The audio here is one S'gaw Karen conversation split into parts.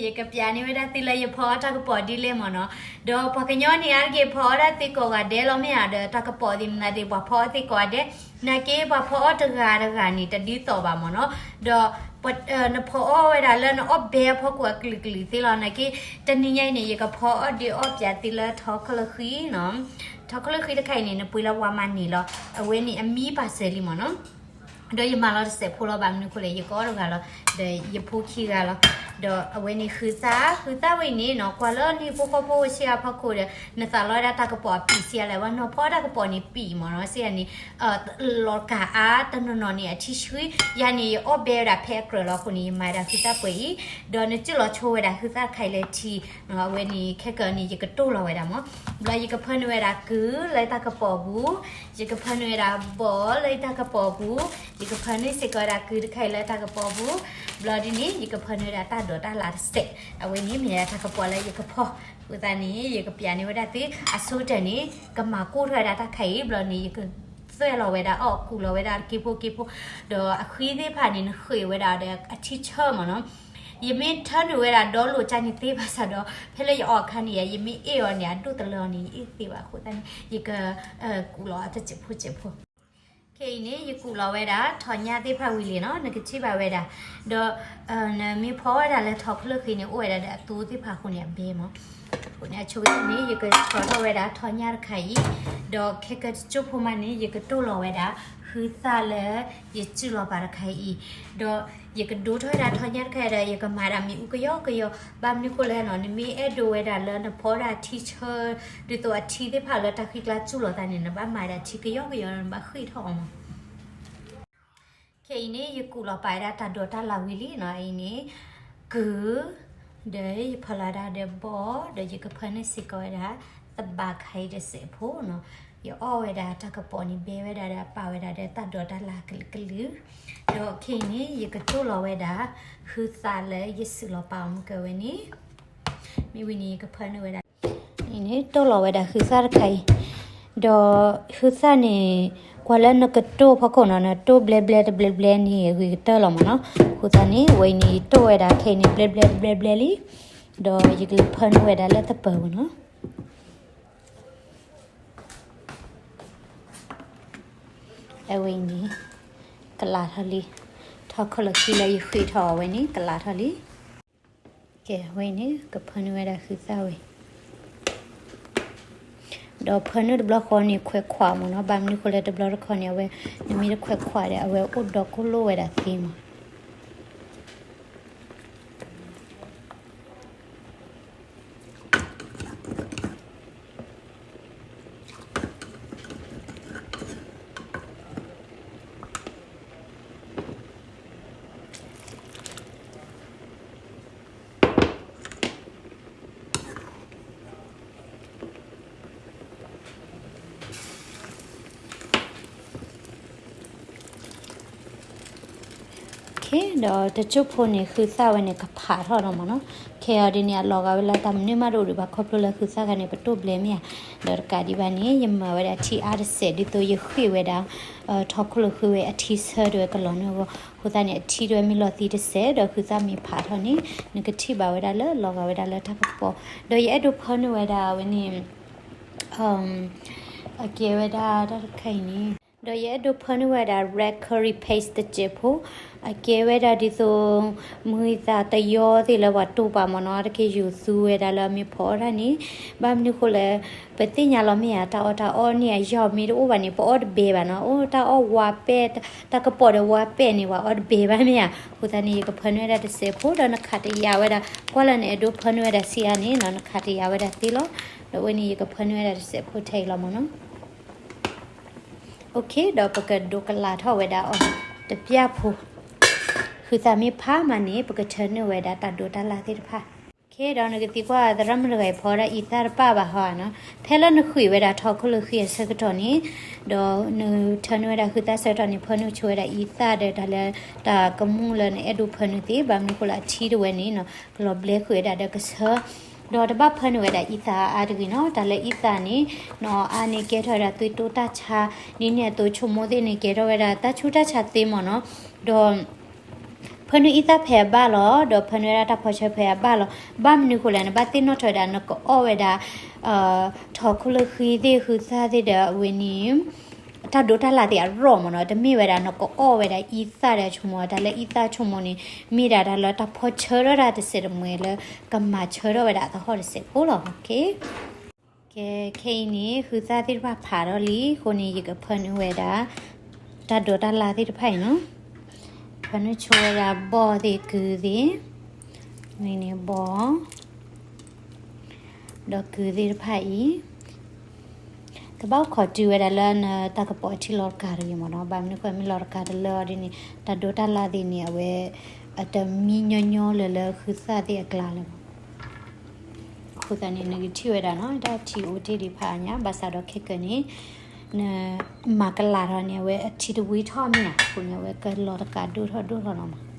ယကပျးန့ၢ်ဝဲဒၣ်သုလၢယဖီအီၣ်တၢ်ကပီၤဒ်လဲၣ်မ့ၢ်နီၤ. ဒီးပှၤကညီန့ၣ် အါတက့ၢ်ဖီအီၣ်ဒၣ်သ့ကိးဂၤဒဲးလီၤမ့ၢ်ဧါ, ဒီးတၢ်ကပီၤသ့ၣ်မနုၤသ့ၣ် ပှၤဖီအီၣ်သ့ကိးဂၤဒဲး, နာ်က့ ပှၤဖီအီၣ်တဂၤတဂၤန့ၣ် တဒ်သိးဘၣ်မ့ၢ်နီၤ. ဒီး နဖီအီၣ်ဝဲဒၣ်လၢနအီၣ်ဘဲအဖီခိၣ်အကလုာ်ကလုာ်သ့လီၤ. နာ်က့ တနံၤညါအံၤန့ၣ် ယကဖီအီၣ်ဒုးအီၣ်ပျးသုလၢထီခီၣ်လၢဃံ ထီခီၣ်လၢဃံတခါအံၤန့ၣ် နပှ့ၤလၢပှၤမၤန့ၢ်လီၤ. အဝဲန့ၣ်အမံပာ်စၢၤလံမ့ၢ်နီၤ. ဒီးယမၤလီၤတစဲးဖိလီၤ, ဘၣ်မနုၤအဃိလဲၣ် ယကအီၣ်တဂၤလီၤ, ဒီးယဖိခံဂၤလီၤ. ဒီးအဝဲန့ၣ်ဃုသၣ်, ဃုသၣ်ဝဲအံၤန့ၣ်နီၤ, ကွၢ်လၢနဟံၣ်ဖိဃီဖိဝဲဆံးအါဖီခိၣ်ဒီး နသးလီဝဲဒၣ်တၢ်ကပီၤအပံာ်ဆံးအါလဲၣ်, ဝဲနီၤဖီအီၣ်တၢ်ကပီၤန့ၣ်ပံာ်မ့ၢ်နီၤ, ဆံးအါန့ၣ် လီၤကၤအါတနီၤနီၤန့ၣ် အထံဆှံ, ယၤန့ၣ် ယအီၣ်ဘဲဝဲဒၣ်ဖဲအကြၢးလီၤအဃိန့ၣ် ယမၤဝဲဒၣ်ဃုသၣ်ပှဲၤအံၤ, ဒီးနကၠူၣ်လီၤဆိဝဲဒၣ်ဃုသၣ်တခါအံၤလၢထံ, အဝဲန့ၣ်ခဲကနံၣ်အံၤ ယကတိၢ်လီၤဝဲဒၣ်မ့ၢ်, ဘျီယကဖၢနုာ်ဝဲဒၣ်ကုၢ်လၢတၢ်ကပီၤပူၤ, ယကဖၢနုာ်ဝဲဒၣ်ဘီလၢတၢ်ကပီၤပူၤ, ယကဖၢနုာ်စ့ၢ်ကီးဝဲဒၣ်ကုၢ်တခါအံၤလၢတၢ်ကပီၤပူၤ, ဘျီဒ်န့ၣ် ယကဖၢနုာ်ဝဲဒၣ်တၢ်ဒိးတၢ်လးတစဲး, အဝဲန့ၣ်မ့ၢ်ဒၣ်တၢ်ကပီၤလၢယကဖီ, အဃိသတးန့ၣ် ယကပျးန့ၢ်ဝဲဒၣ်သု, အဆိကတၢၢ်န့ၣ် ကမၤကိၢ်ထီၣ်ဝဲဒၣ်တၢ်ခါအံၤ, ဘျီန့ၣ် ယကသွဲၣ်လီၤဝဲဒၣ်အီၣ် ကူးလီၤဝဲဒၣ်က့ဖိက့ဖိ, ဒီးအဃံသ့ၣ်တဖၣ်န့ၣ် နဃ့ၢ်ဝဲဒၣ်ဒီးအထံဆၢမ့ၢ်နီၤ, ယမ့ၢ်ထၢနုာ်ဝဲဒၣ်ဒီလိာ်ကၢ်န့ၣ်သ့ဘၣ်ဆၣ်ဒီး ဖဲလၢယအီၣ်အခါန့ၣ် ယမ့ၢ်အ့ၣ်အီၤန့ၣ် အဒိၣ်တလၢအီၤန့ၣ် ယအ့ၣ်သ့ဘၣ်အဃိသတးန့ၣ် ယက ကူးလီၤတစဲးဖိစဲးဖိ ခဲအံၤန့ၣ် ယကူးလီၤဝဲဒၣ် ထီၣ်ညၣ်သ့ၣ်တဖၣ်ဝံၤလံနီၤ, နကထံၣ်ဘၣ်ဝဲဒၣ်, ဒီး နမ့ၢ်ဖီဝဲဒၣ်လၢထီခီၣ်လၢဃံန့ၣ် အိၣ်ဝဲဒၣ်ဒီးအသိသ့ၣ်တဖၣ်အဃိန့ၣ် အဘဲမ့ၢ်, အဃိန့ၣ် အဆိကတၢၢ်န့ၣ် ယကဆီၣ်ထီၣ်ဝဲဒၣ်ထီၣ်ညၣ်တခါအံၤ, ဒီးခဲကတကၠိၢ်ဖိမးန့ၣ် ယကတိၢ်လီၤဝဲဒၣ် ဃုသၣ်လၢ ယစုၣ်လီၤပာ်တခါအံၤ, ဒီးယကဒိထီၣ်ဝဲဒၣ်ထီၣ်ညၣ်တခါအံၤဒီး ယကမၤဒၣ်မ့ၣ်အူကယီကယီ, ဘၣ်မနုၤအဃိလဲၣ်နီၤ, နမ့ၢ်အဲၣ်ဒိးဝဲဒၣ်လၢနဖီဒၣ်ထံဆၢ ဒ်သိးအထံသ့ၣ်တဖၣ်လၢတၢ်ဃံကျါစူၣ်လီၤသးန့ၣ် နဘၣ်မၤဒၣ်ထံကယီကယီ နဘၣ်ဃ့ၢ်ထီၣ်အီၤမး. ခဲအံၤန့ၣ် ယကူးလီၤပာ်ဝဲဒၣ်တၢ်ဒိးတၢ်လၤဝံၤလံနီၤ, အံၤန့ၣ် ကုၢ် ဒီးယဖီလာ်ဒၣ်ဒီးဘီၣ်, ဒီးယကဖၢနုာ်စ့ၢ်ကီးဝဲဒၣ် သဘၣ်ခါအံၤတစဲးဖိနီၤ, ယအီၣ်ဝဲဒၣ်တၢ်ကပီၤန့ၣ် ဘဲဝဲဒၣ်ဒီး ပာ်ဝဲဒၣ်ဒီးတၢ်ဒိးတၢ်လၤကလုာ်ကလုာ်, ဒီးခဲအံၤန့ၣ် ယကတိၢ်လီၤဝဲဒၣ် ဃုသၣ်လၢယစုၣ်လီၤပာ်အီၤမ့ၢ်ကဝဲန့ၣ်, မ့ၢ်ဝံၤန့ၣ် ယကဖၢနုာ်ဝဲဒၣ် အံၤန့ၣ် တိၢ်လီၤဝဲဒၣ်ဃုသၣ်တခါအံၤ, ဒီးဃုသၣ်န့ၣ် ကွၢ်လၢနကတိၢ်ဖီခိၣ်နီၤ, နတိၢ်ဘျဲဘျဲတဘျဲဘျဲန့ၣ် ဂ့ၤကတၢၢ်လီၤမ့ၢ်နီၤ, အဃိသတးန့ၣ် အဝဲအံၤန့ၣ် ယတိၢ်ဝဲဒၣ်ခဲအံၤန့ၣ် ဘျဲဘျဲတဘျဲဘျဲလံ, ဒီးယကလဲၤဖၢနုာ်ဝဲဒၣ်လၢသပၢၤပူၤနီၤ, အဝဲအံၤန့ၣ် ကလးထီၣ်လံ, ထီခီၣ်လၢဃံလၢယဃ့ၢ်ထီၣ်အီၤဝဲန့ၣ် ကလးထီၣ်လံ. ကဲ အဝဲအံၤန့ၣ် ကဖၢနုာ်ဝဲဒၣ်ဃုသၣ်ဝဲ, ဒီးဖၢနုာ်တဘျီဃီန့ၣ် ခွဲးခွးမ့ၢ်နီၤ, ဘၣ်မနုၤဃိလဲၣ် တဘျီတခီၣ်န့ၣ် အဝဲ နမ့ၢ်တခွဲးခွးဒီး အဝဲအိၣ်ဒီးကိၢ်လိၣ်ဝဲဒၣ်သ့မး. ခဲ ဒီးတစိၢ်ဖိန့ၣ် ဃုသၣ်ဝဲန့ၣ် ကဖးထီၣ်ဒီးမ့ၢ်နီၤ, ခဲအံၤဒ်န့ၣ် အလီၤဂာ်ဝဲလၢတၢ်မနုၤမးတအိၣ်ဒံးဘၣ် ခီဖျိလၢဃုသၣ်ဂၤန့ၣ် ပတိၢ်ဘျဲမ့ၢ်ဧါ, ဒီးတကးဒံးဘၣ်န့ၣ် ယမၤဝဲဒၣ်ထံအါတစဲး ဒ်သိးယဃ့ၢ်ဝဲဒၣ် ထီခီၣ်လၢဃံဝဲအထံဆၢဒၣ်ဝဲကလီၤနုာ်အဂီၢ်, အဃိသတးန့ၣ် အထံဒၣ်ဝဲမ့ၢ်လီၤသံတစဲး ဒီးဃုသၣ်မ့ၢ်ဖးထီၣ်န့ၣ် နကထံၣ်ဘၣ်ဝဲဒၣ်လၢလီၤဂာ်ဝဲဒၣ်လၢတၢ်ကပီၤ, ဒီးယအဲၣ်ဒိးဖၢနုာ်ဝဲဒၣ်ဝဲန့ၣ် အကဲဝဲဒၣ်တၢ်တခါအံၤန့ၣ်, ဒီးယအဲၣ်ဒိးဖၢနုာ်ဝဲဒၣ် red curry paste တစဲးဖိ, အကဲဝဲဒၣ်ဒ်သိး မုၢ်သးတယီသ့ၣ်လၢပှၤတိၢ်ပာ်မ့ၢ်နီၤ, တက့ၢ်ယူၤသူဝဲဒၣ်လၢအမ့ၢ်ဖီအီၣ်တၢ်န့ၣ်, ဘၣ်မနုၤဃိလဲၣ်, ပသ့ၣ်ညါလီၤမ့ၢ်ဧါ, တၢ်အီၣ်တၢ်အီန့ၣ် အယီၢ်မ့ၢ်တအိၣ်ဘၣ်န့ၣ် ပအီၣ်တဘဲဘၣ်နီၤ, အိၣ်တၢ်အီၣ်ဝါပဲၢ်, တၢ်ကပီၤဒီးဝါပဲၢ်န့ၣ် ပှၤအီၣ်တဘဲဘၣ်မ့ၢ်ဧါ, အဃိသတးန့ၣ် ယကဖၢနုာ်ဝဲဒၣ်တစဲးဖိ ဒီးနခးတယာ်ဝဲဒၣ်, ကွၢ်လၢနအဲၣ်ဒိးဖၢနုာ်ဝဲဒၣ်ဆံးအါန့ၣ်နီၤ နခးတယာ်ဝဲဒၣ်သ့လီၤ, ဒီးအဝဲန့ၣ် ယကဖၢနုာ်ဝဲဒၣ်တစဲးဖိထဲအံၤလီၤမ့ၢ်နီၤ. အိၣ်ခ့ ဒီးပကဒိးကလးထီၣ်ဝဲဒၣ်အီၤ တပျၢ်ဖိ, ဃုသၣ်မ့ၢ်ဖးမးန့ၣ် ပကထၢနုာ်ဝဲဒၣ်တၢ်ဒိးတၢ်လၢ်သ့ၣ်တဖၣ်. ခဲဒီးနကသံကွၢ်သရၣ်မုၣ်တဂၤအံၤ ဖီဒၣ်အံသၣ်တပၣ်ဘၣ်ဟီဧါနီၤ, ဖဲလၢနဃ့ၢ်ဝဲဒၣ်ထီခီၣ်လၢဃံအဆၢကတီၢ်န့ၣ်, ဒီးနထၢနုာ်ဝဲဒၣ်ဃုသၣ်ဆၢကတီၢ်န့ၣ် ဖၢနုာ်ဆိဝဲဒၣ်အံသၣ်ဒီးတၢ်လၢ တၢ်ကမူၣ်လၢနအဲၣ်ဒိးဖၢနုာ်သ့, ဘၣ်မနုၤဃိလၢအထံတဝဲန့ၣ်နီၤ ကလီၤဘျဲဃုာ်ဝဲဒၣ်ဒီးကဆၢ ဒီးတဘၣ်ဖၢနုာ်ဝဲဒၣ်အံသၣ်အါတဂ့ၤနီၤ, တၢ်လၢအံသၣ်န့ၣ် နီၤအါန့ၣ်ကဲထီၣ်ဝဲဒၣ်သွံၣ်တိၢ်တၢ်ဆါ, ဒ်န့ၣ်အသိး ဆိကမိၣ်သ့ၣ်န့ၣ် ကဲထီၣ်ဝဲဒၣ်တၢ်ဆူးတၢ်ဆါသ့မ့ၢ်နီၤ, ဒီး ဖၢနုာ်အံသၣ်ဖဲအဘၣ်လီၤ, ဒီးဖၢနုာ်ဝဲဒၣ်တၢ်ဖီဆၢဖဲအဘၣ်လီၤ. ဘၣ်မနုၤဃိလဲၣ်, နဘၣ်သ့ၣ်နီၣ်ထီၣ်ဝဲဒၣ် နကအီၣ်ဝဲဒၣ် ထိၣ်ခိၣ်လၢဃံသ့ၣ် ဃုသၣ်သ့ၣ်ဒီးအဝဲန့ၣ် တၢ်ဒိးတၢ်လၣ်သ့ၣ်အရီၣ်မးနီၤ, တမ့ၢ်ဝဲဒၣ်နကအီၣ်ဝဲဒၣ်အံသၣ်ဒီးဆိကမိၣ်, တၢ်လၢအံသၣ်ဆိကမိၣ်န့ၣ် မ့ၢ်ဒၣ်တၢ်လၢတၢ်ဖီဆၢထီၣ်တၢ်တစဲးတမှဲၤလၢ ကမၤဆၢထီၣ်ဝဲဒၣ်အသဟီၣ်တစဲးဖိလီၤ. ကဲ, ခဲအံၤန့ၣ် ဃုသၣ်သ့ၣ်တဖၣ်ဖးထီၣ်လံအဃိန့ၣ် ယကဖၢနုာ်ဝဲဒၣ် တၢ်ဒိးတၢ်လၣ်သ့ၣ်တဖၣ်အံၤနီၤ. ဖၢနုာ်ဆိဝဲဒၣ်ဘီၣ်သ့ၣ် ကုၤသ့ၣ်, မ့ၢ်န့ၣ်ဘီၣ် ဒီးကုၤသ့ၣ်တဖၣ်အံၤ တဘၣ်အိၣ်ခိးတုၤဝဲဒၣ်လၢနတၢ်ကပီၤထံလီၤတကးတဂ့ၤမးနီၤ. ဘၣ်မနုၤဃိ မ့ၢ်လီၤတကးတလၢအီၤဒ်န့ၣ် တၢ်ဒိးတၢ်လၣ်သ့ၣ်န့ၣ် အဝဲ အတမံညီညီလၢၤလၢဃုသၣ်သ့ၣ်အကျါလၢၤဘၣ်. အဃိသတးန့ၣ် နကထံၣ်ဝဲဒၣ်နီၤ တၢ်ထံအိၣ်တ့ၢ်ဒံးဖးအါညါ ဘၣ်ဆၣ်ဒီးခဲကၢန့ၣ် နမၤကလးထီၣ်န့ၣ် အဝဲအထံတဝံထီၣ်မ့ၢ်ဧါ, အဃိန့ၣ် အဝဲကလီၤတကးဒိၣ်ထီၣ်ဒိၣ်ထီၣ်လီၤမး.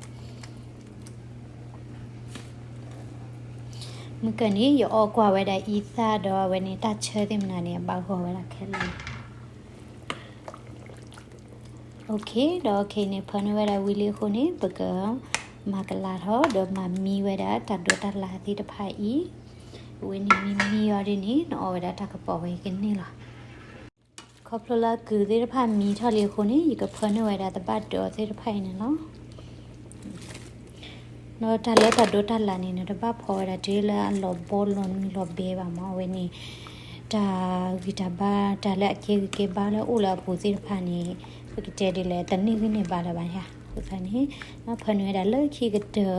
မုၢ်ကၢန့ၣ် ယအီၣ်ကွၢ်ဝဲဒၣ်အံသၣ်ဒီးအဝဲန့ၣ် တၢ်ဆၢသ့ၣ်မနုၤန့ၣ် အဘၣ်ဂီၢ်ဝဲဒၣ်ခဲလၢာ်. OK, ဒီးခဲအံၤန့ၣ် ဖၢနုာ်ဝဲဒၣ်ဝံၤလံအဃိန့ၣ် ပကမၤကလးထီၣ် ဒီးမၤမံဝဲဒၣ်တၢ်ဒိးတၢ်လၣ်သ့ၣ်တဖၣ်အံၤ, အဝဲန့ၣ်မံမံအီၤဒ်န့ၣ် နအီၣ်ဝဲဒၣ်တၢ်ကပီၤဝဲကန့ၢ်လီၤ. ခီဖျိလၢအကုၤသ့ၣ်တဖၣ်မံထီၣ်လံအဃိန့ၣ် ယကဖၢနုာ်ဝဲဒၣ်သဘၣ်ဒိးသ့ၣ်တဖၣ်အံၤန့ၣ်လီၤ. ဒီးတၢ်လၢတၢ်ဒိးတၢ်လၣ်န့ၣ် နတဘၣ်ဖီဝဲဒၣ်တုၤလၢအလီၤဘီလီၤနုာ်လီၤဘဲဘၣ်မး, အဝဲန့ၣ် တၢ်ဂံၢ်တၢ်ဘါ တၢ်လၢအကဲဂံၢ်ကဲဘါလၢအအိၣ်လၢအပူၤသ့ၣ်တဖၣ်န့ၣ် ပကတဲဒ်လဲၣ် တန့ၢ်ဂံၢ်န့ၢ်ဘါလၢၤဘၣ်ယါ. အဃိသတးန့ၣ် ဖၢနုာ်ဝဲဒၣ်လၢခံကတၢၢ်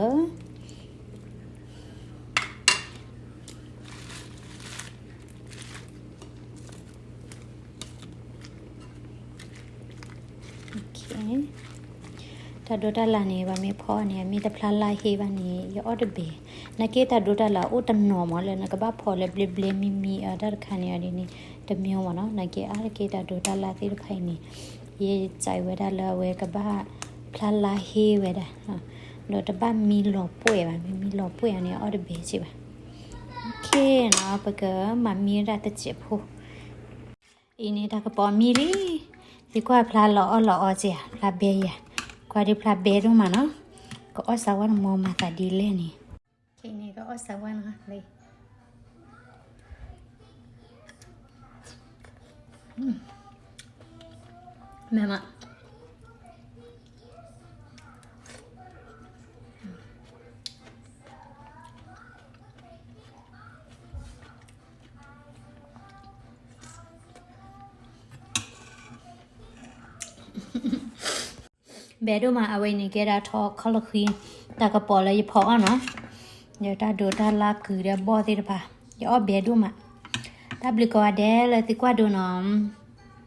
တၢ်ဒိးတၢ်လၣ်န့ၣ် ပှၤမ့ၢ်ဖီန့ၣ် မ့ၢ်တဖျါလါဟ့ဘၣ်န့ၣ် ယအီၣ်တဘဲၣ်. နာ်က့တၢ်ဒိးတၢ်လၣ်အိၣ်တနီၤမးလၢနကဘၣ်ဖီလၢဘျ့ဘျ့မံမံအတၢ်တခါန့ၣ်အီၤဒ်န့ၣ် တမံၤမးနီၤ. နာ်က့အါတက့ၢ်တၢ်ဒိးတၢ်လၣ်သ့ၣ်တဖၣ်အံၤန့ၣ် ယစံးဝဲဒၣ်လၢအဝဲကဘၣ်ဖျါလါဟ့ဝဲဒၣ် ဒီးတဘၣ်မံလီၤပှဲၢ်ဘၣ်, မ့ၢ်မံလီၤပှဲၢ်အီၤန့ၣ် အီၣ်တဘဲၣ်စ့ၢ်ဘၣ်. OK နီၤ ပကမၤမံဝဲဒၣ်တစဲးဖိ အံၤန့ၣ် တၢ်ကပီၤမံလံ, သံကွၢ်ဖျါလီၤအီၣ်လီၤအီစ့ၢ်ဧါ, ဖျါဘဲယၤ, ကွၢ်ဒ်ဖျါဘဲဒိၣ်မးနီၤ, ကအီၣ်စးဝါနမီမၤသးဒ်လဲၣ်န့ၣ်, န့ၣ်ကအီၣ်စးဝါနီၤ, မ့ၢ်မး ဘဲဒိၣ်မး အဝဲန့ၣ် ကဲဒၣ်ထီၣ်ခီၣ်လီၢ်ဃံ တၢ်ကပီၤလၢယဖီအီၣ်နီၤ, ဒီးတၢ်ဒိးတၢ်လၣ်ကုၤဒီးဘီၣ်သ့ၣ်တဖၣ်, ယအီၣ်ဘဲဒိၣ်မး, တၢ်ဘျုးကိးဂၤဒဲးလၢသုကွၢ်ဒိနီၤ.